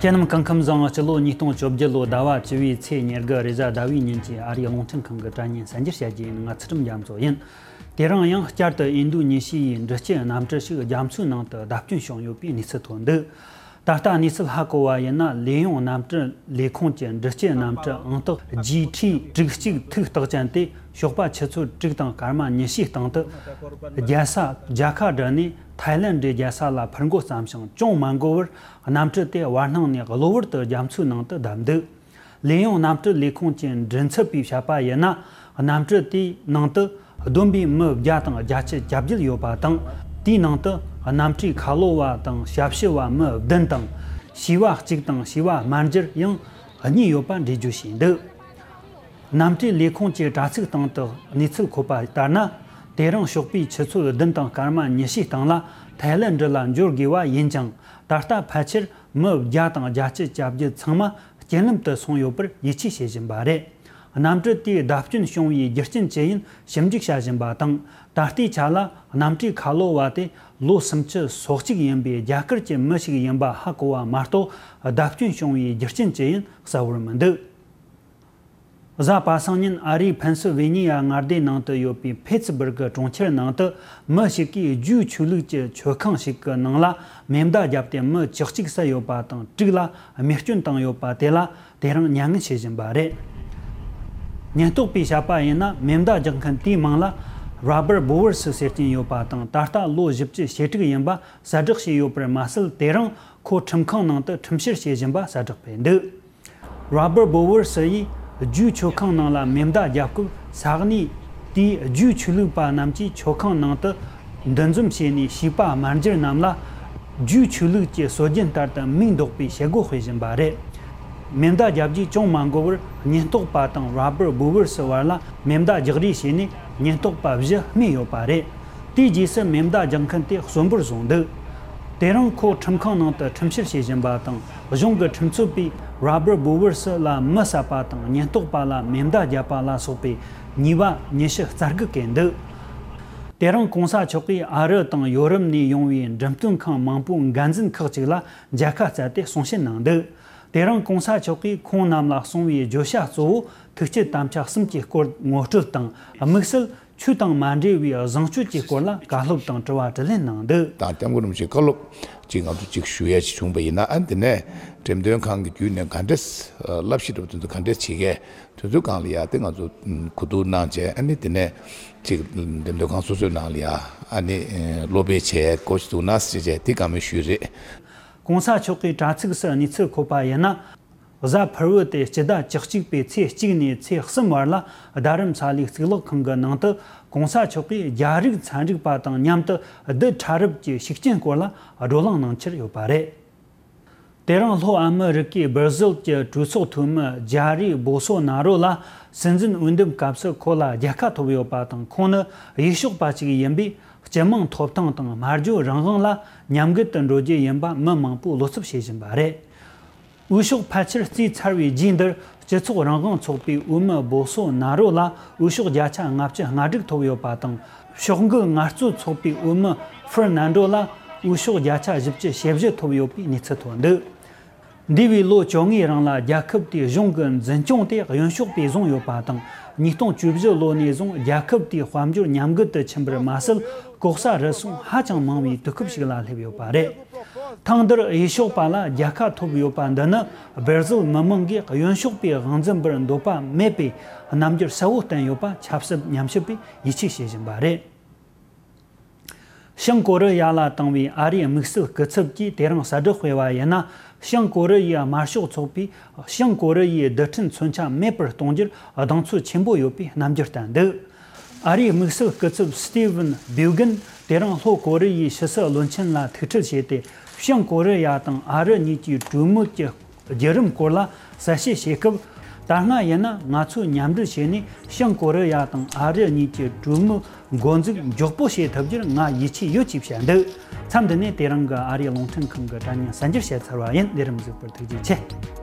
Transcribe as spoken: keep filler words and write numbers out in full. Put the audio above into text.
ཁྱེད་རྣམས་སྐུ་ཁམས་བཟང་། སྤྱི་ལོ་ཉིས་སྟོང་བཅོ་བརྒྱད་ལོ་ཟླ་བ་བཅུ་བའི་ཚེས་ཉེར་དགུ་རེས་གཟའ་ཟླ་བའི་ཉིན་གྱི་ཨ་རིའི་རླུང་འཕྲིན་ཁང་གི་དྲ་བརྙན་གསར་འགྱུར་བཤད་རྒྱུ་ཡིན། ང་ཚུལ་ཁྲིམས་རྒྱ་མཚོ་ཡིན། དེ་རིང་ཡང་བསྐྱར་དུ་ཨིན་རྡུ་ནི་ཤི་ཡའི་འབྲི་སྐྱེལ་གནམ་གྲུ་ཞིག་རྒྱ་མཚོའི་ནང་དུ་བརྡབ་སྐྱོན་བྱུང་ཡོད་པའི་གནས་ཚུལ་ཐོན་འདུག་ད་ལྟ་གནས་ཚུལ་ཧ་གོ་བ་ཡིན་ན། ལས་ཡོང་གནམ་གྲུ་ལས་ཁུངས་ཀྱི་འབྲི་སྐྱེལ་གནམ་གྲུ་ཨང་རྟགས་ཇི་ཁྲི་དྲུག་གཅིག་ཐིག་རྟགས་ཅན་དེ་ཞོགས་པ་ཆུ་ཚོད་དྲུག་དང་སྐར་མ་ཉི་ཤུའི་སྟེང་དུ་རྒྱལ་ས་ཇ་ཁ་ཏྲ་ནས་ཐའི་ལེན་ཌའི་རྒྱལ་ས་ལ་འཕུར་འགོ་བརྩམས་ཤིང་། ཅུང་མ་འགོར་བར་གནམ་གྲུ་དེ་བར་སྣང་ནས་གློ་བུར་དུ་རྒྱ་མཚོའི་ནང་དུ་བརྡབས་འདུག་ལས་ཡོང་གནམ་གྲུ་ལས་ཁུངས་ཀྱི་མགྲིན་ཚབ་པས་བཤད་པ་ཡིན་ན། གནམ་གྲུ་དེའི་ནང་དུ་བསྡོམས་པས་མི་བརྒྱ་དང་བརྒྱད་ཅུ་གྱ་བརྒྱད་ཡོད་པ་དང་། དེའི་ནང་དུ་གནམ་གྲུའི་ཁ་ལོ་བ་དང་ཞབས་ཞུ་བ་མི་བདུན་དང་། བྱིས་པ་གཅིག་དང་བྱིས་པ་དམར་འབྱར་ཡང་གཉིས་ཡོད་པ་འགྲེལ་བརྗོད་བྱས་འདུག་གནམ་གྲུའི་ལས་ཁུངས་ཀྱི་དྲ་ཚིགས་སྟེང་དུ་གནས་ཚུལ་འཁོད་པ་ལྟར་ན། དེ་རིང་ཞོགས་པའི་ཆུ་ཚོད་བདུན་དང་སྐར་མ་ཉི་ཤུའི་སྟེང་ལ་ཐའི་ལེན་ཌི་ལ་འབྱོར་དགོས་པ་ཡིན་ཀྱང་། ད་ལྟ་ཕལ་ཆེར་མི་བརྒྱ་དང་བརྒྱད་ཅུ་གྱ་བརྒྱད་ཚང་མ་རྐྱེན་ལམ་དུ་སོང་ཡོད་པར་ཡིད་ཆེས་བྱེད་བཞིན་པ་རེད། གནམ་གྲུ་དེའི་བརྡབ་སྐྱོན་བྱུང་བའི་རྒྱུ་རྐྱེན་ཅི་ཡིན་ཞིབ་འཇུག་བྱ་བཞིན་པ་དང་། ད་ལྟའི་ཆ་ལ་གནམ་གྲུའི་ཁ་ལོ་བ་དེ་ལོ་སུམ་ཅུ་སོ་གཅིག་ཡིན་པའི་རྒྱ་གར་གྱི་མི་ཞིག་ཡིན་པ་ཧ་གོ་བ་མ་གཏོགས། བརྡབ་སྐྱོན་བྱུང་བའི་རྒྱུ་རྐྱེན་ཅི་ཡིན་གསལ་བོར་མི་འདུག་གཟའ་པ་སངས་ཉིན་ཨ་རིའི་ཕེན་སིལ་ཝེ་ནི་ཡ་མངའ་སྡེའི་ནང་དུ་ཡོད་པའི་ཕེ་ཙི་སྦུར་གི་གྲོང་ཁྱེར་ནང་དུ་མི་ཞིག་གིས་རྒྱུའི་ཆོས་ལུགས་ཀྱི་མཆོད་ཁང་ཞིག་གི་ནང་ལ་མེ་མདའ་བརྒྱབ་སྟེ་མི་བཅུ་གཅིག་བསད་ཡོད་པ་དང་། དྲུག་ལ་རྨས་སྐྱོན་བཏང་ཡོད་པ་དེ་ལ་དེ་རིང་མྱ་ངན་བྱེད་བཞིན་པ་རེད། ཉེན་རྟོག་པས་བཤད་པ་ཡིན་ན། མེ་མདའ་རྒྱག་མཁན་དེའི་མིང་ལ་རོ་བར་བོ་ཝར་སི་ཟེར་གྱིན་ཡོད་པ་དང་། ད་ལྟ་ལོ་བཞི་བཅུ་ཞེ་དྲུག་ཡིན་པ་གསལ་བསྒྲགས་བྱས་ཡོད་པར་མ་ཟད། དེ་རིང་ཁོ་ཁྲིམས་ཁང་ནང་དུ་ཁྲིམས་བཤེར་བྱེད་བཞིན་པ་གསལ་བསྒྲགས་སྤེལ་འདུག་རོ་བར་བོ་ཝར་སི་ཡིས་རྒྱུའི་མཆོད་ཁང་ནང་ལ་མེ་མདའ་བརྒྱབ་སྐབས། ས་གནས་དེའི་རྒྱུའི་ཆོས་ལུགས་པ་རྣམས་ཀྱིས་མཆོད་ཁང་ནང་དུ་འདུ་འཛོམས་བྱས་ནས་བྱིས་པ་དམར་འབྱར་རྣམས་ལ་རྒྱུའི་ཆོས་ལུགས་ཀྱི་སྲོལ་རྒྱུན་ལྟར་དུ་མིང་འདོགས་པའི་བྱེད་སྒོ་སྤེལ་བཞིན་པ་རེད། མེ་མདའ་བརྒྱབ་རྗེས་ཅུང་མ་འགོར་བར་ཉེན་རྟོག་པ་དང་རོ་བར་བོ་ཝར་སི་བར་ལ་མེ་མདའ་རྒྱག་རེས་བྱས་ནས་ཉེན་རྟོག་པ་བཞི་རྨས་ཡོད་པ་རེད། དེའི་རྗེས་སུ་མེ་མདའ་རྒྱག་མཁན་དེ་གསོན་པོར་བཟུང་འདུག་དེ་རིང་ཁོ་ཁྲིམས་ཁང་ནང་དུ་ཁྲིམས་བཤེར་བྱེད་བཞིན་པ་དང་། གཞུང་གི་ཁྲིམས་རྩོད་པས་རོ་བར་བོ་ཝར་སི་ལ་མི་བསད་པ་དང་། ཉེན་རྟོག་པ་ལ་མེ་མདའ་བརྒྱབ་པ་ལ་སོགས་པའི་ཉེས་པ་ཉི་ཤུ་རྩ་དགུ་བཀལ་འདུག་དེ་རིང་གོང་ས་མཆོག་གིས་ཨ་རི་དང་ཡོ་རོབ་ནས་ཡོང་བའི་འགྲེམས་སྟོན་ཁང་མང་པོའི་འགན་འཛིན་ཁག་ཅིག་ལ་མཇལ་ཁ་བསྩལ་ཏེ་གསུང་བཤད་གནང་འདུག་དེ་རིང་གོང་ས་མཆོག་གིས་ཁོང་རྣམས་ལ་གསུངས་པའི་བརྗོད་བྱ་གཙོ་བོ་ཐུགས་བསྐྱེད་དམ་བཅའ་གསུམ་གྱི་སྐོར་ངོ་སྤྲོད་དང་། དམིགས་བསལ་ཆོས་དང་མ་འབྲེལ་བའི་བཟང་སྤྱོད་ཀྱི་སྐོར་ལ་བཀའ་སློབ་དང་དྲི་བ་དྲིས་ལན་གནང་འདུག་དང་སྐྱབས་མགོན་རིན་པོ་ཆེ་བཀའ་སློབ་ཅིག་ང་ཚོ་ཅིག་ཞུ་ཡ་ཅིག་བྱུང་པ་ཡིན་ན། ཨ་འདི་ནས་འགྲེམས་སྟོན་ཁང་གི་བརྒྱུད་ནས་ག་འདྲས་བསླབ་གཞི་འདྲ་པོ་དེ་ཚོ་ག་འདྲས་བྱེད་མཁན་དེ་ཚོའི་སྒང་ལ་ཡ། དེ་ང་ཚོ་གོ་བསྡུར་གནང་བྱས། ཨ་ནི་དེ་ནས་ཅིག་འགྲེམས་སྟོན་ཁང་སོ་སོའི་ནང་ལ་ཡ་ཨ་ནི་སློབ་སྤེལ་བྱེད་དགོས་ཞིག་འདུག་ན་ཟེར་བྱས་དེ་བཀའ་མོལ་ཞུས་རེད། གོང་ས་མཆོག་གིས་དྲ་ཚིགས་སུ་གནས་ཚུལ་འཁོད་པ་ཡིན་ན། གཟའ་ཕུར་བུ་སྟེ་སྤྱི་ཟླ་བཅུ་གཅིག་པའི་ཚེས་གཅིག་ནས་ཚེས་གསུམ་བར་ལ་རྡ་རམ་ས་ལའི་གཙུག་ལག་ཁང་གི་ནང་དུ་གོང་ས་མཆོག་གིས་རྒྱ་རིགས་ཚན་རིག་པ་དང་མཉམ་དུ་རྡུལ་ཕྲ་རབ་ཀྱི་ཤུགས་རྐྱེན་སྐོར་ལ་བགྲོ་གླེང་གནང་འཆར་ཡོད་པ་རེད། དེ་རིང་ལྷོ་ཨ་མི་རི་ཀའི་སྦིར་ཟིལ་གྱི་གྲོས་ཚོགས་འཐུས་མི་ཇཱ་རི་བོ་སོ་ན་རོ་ལ་སྲིད་འཛིན་འོས་འདེམས་སྐབས་སུ་ཁོ་ལ་རྒྱལ་ཁ་ཐོབ་ཡོད་པ་དང་། ཁོང་ནི་ཡུལ་ཤོག་པ་ཞིག་ཡིན་པས། སྤྱི་དམངས་ཐོབ་ཐང་དང་སྨྲ་བརྗོད་རང་དབང་ལ་མཉམ་འགལ་དུ་འགྲོ་རྒྱུ་ཡིན་པ་མི་མང་པོས་བློ་འཚབ་བྱེད་བཞིན་པ་རེད། འོས་ཤོག་ཕལ་ཆེར་བརྩིས་ཚར་བའི་རྗེས་འདིར། སྤྱི་ཚོགས་རང་དབང་ཚོགས་པའི་འོས་མི་བོ་སོ་ན་རོ་ལ་འོས་ཤོག་བརྒྱ་ཆ་ལྔ་བཅུ་ང་དྲུག་ཐོབ་ཡོད་པ་དང་། ཕྱོགས་འགལ་ངལ་རྩོལ་ཚོགས་པའི་འོས་མི་ཧྥེར་ནན་ཌོ་ལ་འོས་ཤོག་བརྒྱ་ཆ་བཞི་བཅུ་ཞེ་བཞི་ཐོབ་ཡོད་པའི་གནས་ཚུལ་ཐོན་འདུག་འདས་པའི་ལོ་བཅོ་ལྔའི་རིང་ལ་རྒྱལ་ཁབ་དེའི་གཞུང་གི་འཛིན་སྐྱོང་དེ་གཡོན་ཕྱོགས་པས་བཟུང་ཡོད་པ་དང་། ཉིས་སྟོང་བཅུ་བཞི་ལོ་ནས་བཟུང་རྒྱལ་ཁབ་དེའི་དཔལ་འབྱོར་ཉམས་རྒུད་དུ་ཕྱིན་པར་མ་ཟད། ལྐོག་ཟ་རུལ་སུངས་ཧ་ཅང་མང་བའི་དུས་སྐབས་ཤིག་ལ་སླེབས་ཡོད་པ་རེད། ཐེངས་འདིར་འོས་ཤོག་པ་ལ་རྒྱལ་ཁ་ཐོབ་ཡོད་པ་འདི་ནི། སྦིར་ཟིལ་མི་མང་གིས་གཡོན་ཕྱོགས་པའི་དབང་འཛིན་པར་འདོད་པ་མེད་པའི་རྣམ་འགྱུར་གསལ་བོ་བསྟན་ཡོད་པ་ཆབ་སྲིད་ཉམས་ཞིབ་པས་ཡིད་ཆེས་བྱེད་བཞིན་པ་རེད། བྱང་ཀོ་རི་ཡ་ལ་བཏང་བའི་ཨ་རིའི་དམིགས་བསལ་སྐུ་ཚབ་ཀྱིས་དེ་རིང་གསལ་བསྒྲགས་སྤེལ་བ་ཡིན་ན། བྱང་ཀོ་རི་ཡའི་དམར་ཤོག་ཚོགས་པས་བྱང་ཀོ་རི་ཡའི་རྡུལ་ཕྲན་མཚོན་ཆ་མེད་པར་གཏོང་རྒྱུར་གདེང་ཚོད་ཆེན་པོ་ཡོད་པའི་རྣམ་འགྱུར་བསྟན་འདུག་ཨ་རིའི་དམིགས་བསལ་སྐུ་ཚབ་སི་ཏི་ཝན་བིའུ་གན་དེ་རིང་ལྷོ་ཀོ་རི་ཡའི་ཕྱི་སྲིད་བློན་ཆེན་ལ་ཐུག་འཕྲད་བྱས་ཏེ། བྱང་ཀོ་རི་ཡ་དང་ཨ་རི་གཉིས་ཀྱི་གྲོས་མོལ་གྱི་བརྒྱུད་རིམ་སྐོར་ལ་གསལ་བཤད་བྱེད་སྐབས། ད་སྔ་ཡིན་ན་ང་ཚོས་མཉམ་འབྲེལ་བྱས་ནས་བྱང་ཀོ་རི་ཡ་དང་ཨ་རི་གཉིས་ཀྱི་གྲོས་མོལ་འགོ་འཛུགས་མགྱོགས་པོ་བྱེད་ཐུབ་རྒྱུར་ང་ཡིད་ཆེས་ཡོད་ཅེས་བཤད་འདུག་མཚམས་འདི་ནས་དེ་རིང་གི་ཨ་རིའི་རླུང་འཕྲིན་ཁང་གི་དྲ་བརྙན་གསར་འགྱུར་བཤད་ཚར་བ་ཡིན། ལས་རིམ་གཟིགས་པར་ཐུགས་རྗེ་ཆེ།